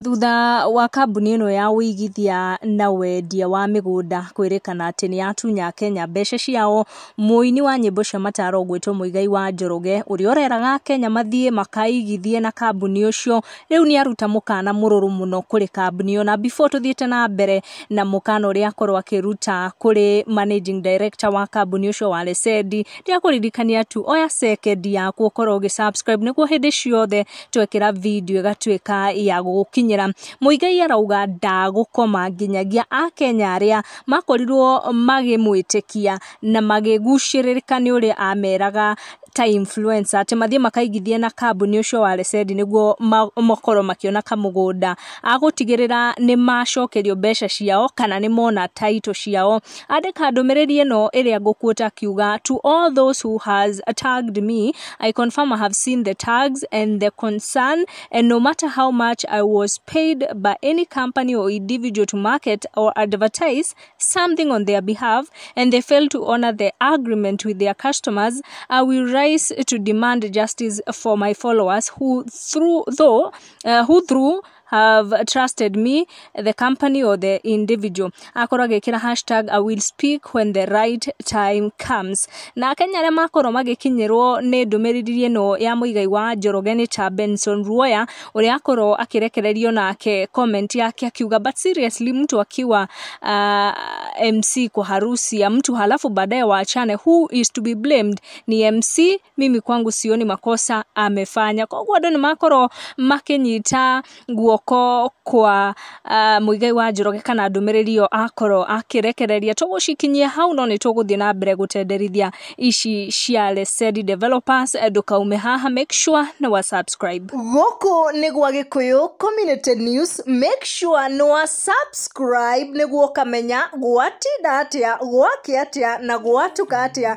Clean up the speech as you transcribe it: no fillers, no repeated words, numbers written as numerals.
Thutha wa kambuni ĩno ya ũigithia na wendia wa mĩgũnda kwĩrĩkana atĩ nĩ yatunya Akenya mbeca ciao, mũini wa nyĩmbo cia mataro ũgwĩtwo Muigai wa Njoroge ũrĩa ũreraga Akenya mathiĩ makaigithie na kambuni ũcio, rĩu nĩ aruta mũkana mũrũrũ mũno kũrĩ kambuni ĩyo. Na before tũthiĩte na mbere na mũkana ũrĩa akorwo akĩruta kũrĩ managing director wa kambuni ũcio wa Lesendi, ndĩrakũririkania tu oya sekendi yaku ũkorwo ũgĩ subscribe nĩguo hĩndĩ ciothe twekĩra video ĩgatuĩka ya gũgũkinyĩra. Muigai arauga ndagũkoma nginyagia Akenya arĩa makorirwo magĩmwĩtĩkia na magĩgucĩrĩrĩka nĩ ũrĩa ameraga ta influencer atĩ mathiĩ makaigithie na kambuni ũcio wa Lesendi nĩguo makorwo makĩona kamũgũnda, agũtigĩrĩra nĩ macokerio mbeca ciao kana nĩ mona title ciao. Andĩka ndũmĩrĩri ĩno ĩrĩa ngũquote akiuga, "To all those who has tagged me, I confirm I have seen the tags and the concern, and no matter how much I was paid by any company or individual to market or advertise something on their behalf and they fail to honor the agreement with their customers, I will rise to demand justice for my followers who through have trusted me, the company or the individual." Akorwo agĩkĩra #IWillSpeak when the right time comes. Na Akenya arĩa makorwo magĩkinyĩrwo nĩ ndũmĩrĩri ĩno ya Muigai wa Njoroge nĩ ta Benson Ruoya ũrĩa akorwo akĩrekererio nake comment yake akiuga, "But seriously, mtu akiwa MC kwa harusi ya mtu halafu baadaye waachane, who is to be blamed? Ni MC? Mimi kwangu sioni makosa amefanya." Koguo andũ nĩ makorwo makĩnyita guoko kwa Muigai wa Njoroge kana ndũmĩrĩri ĩyo akorwo akĩrekereria. Tũgũcikinyia hau, no nĩ tũgũthiĩ na mbere gũtenderithia ici cia Lesedi Developers. Ndũkaume haha, make sure nĩ wa subscribe. Gũkũ nĩ gwa Gĩkũyũ Community News. Make sure nĩ wa subscribe nĩguo ũkamenya gwatinda atĩa, gwakĩa atĩa na gwatuka atĩa.